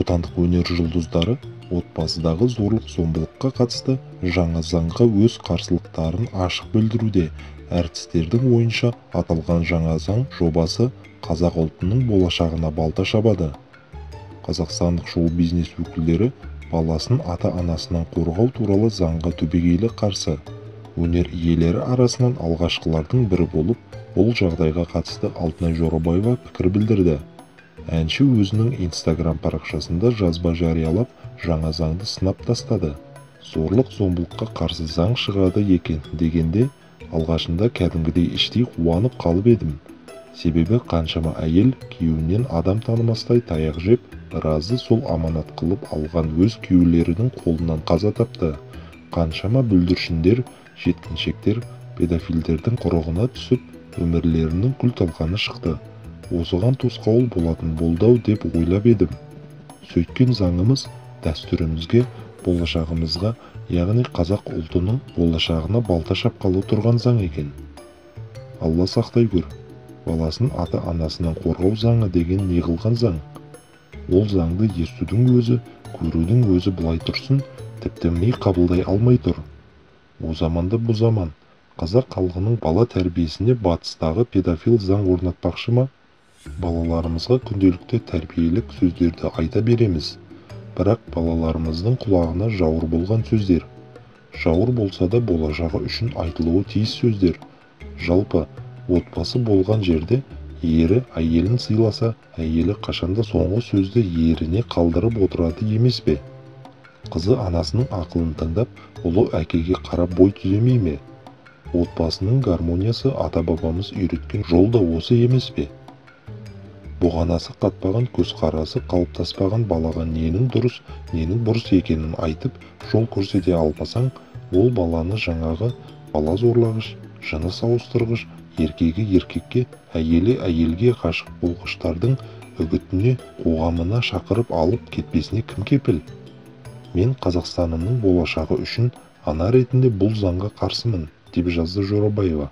Отандық өнер жұлдыздары отбасыдағы зорлық-зомбылыққа қатысты жаңа заңға өз қарсылықтарын ашық білдіруде. Әртістердің ойынша, аталған жаңа заң жобасы қазақ ұлтының болашағына балта шабады. Қазақстандық шоу-бизнес өкілдері баласын ата-анасынан қорғау туралы заңға түбегейлі қарсы. Өнер иелері арасынан алғашқылардың бірі болып, бұл жағдайға қатысты Алтынай Жорабаева пікір білдірді. Әнші өзінің Инстаграм парақшасында жазба жариялап, жаңа заңды сынап тастады. Зорлық-зомбылыққа қарсы заң шығады екен дегенде, алғашында кәдімгідей іштей қуанып қалып едім. Себебі қаншама әйел күйеуінен адам танымастай таяқ жеп, біразы сол аманат қылып алған өз күйеулерінің қолынан қаза тапты. Қаншама бүлдіршіндер, жеткіншектер педофилдердің құрығына түсіп, өмірлерінің күл-талқаны шықты. Осыған тосқауыл болатын болды-ау деп ойлап едім. Сөйткен заңымыз дәстүрімізге, болашағымызға, яғни қазақ ұлтының болашағына балта шапқалы тұрған заң екен. Алла сақтай көр, баласын ата-анасынан қорғау заңы деген не қылған заң? Ол заңды естудің өзі, көрудің өзі былай тұрсын, тіпті ми қабылдай алмай тұр. О заманда бұ заман, қазақ халқының бала тәрбиесіне батыстағы педофил заң орнатпақшы ма? Балаларымызға күнделікті тәрбиелік сөздерді айта береміз, бірақ балаларымыздың құлағына жауыр болған сөздер. Жауыр болса да болашағы үшін айтылуы тиіс сөздер. Жалпы, отбасы болған жерде ері әйелін сыйласа, әйелі қашанда соңғы сөзді еріне қалдырып отырады емес пе? Қызы анасының ақылын тыңдап, ұлы әкеге қарап бой түземей ме? Отбасының гармониясы ата-бабамыз үйреткен жол да осы емес пе? Бұғанасы қатпаған, көзқарасы қалыптаспаған балаға ненің дұрыс, ненің бұрыс екенін айтып, жол көрсете алмасаң, ол баланы жаңағы бала зорлағыш, жыныс ауыстырғыш, еркегі еркекке, әйелі әйелге ғашық болғыштардың үгітіне, қоғамына шақырып алып кетпесіне кім кепіл? Мен Қазақстанымның болашағы үшін ана ретінде бұл заңға қарсымын, деп жазды Жорабаева.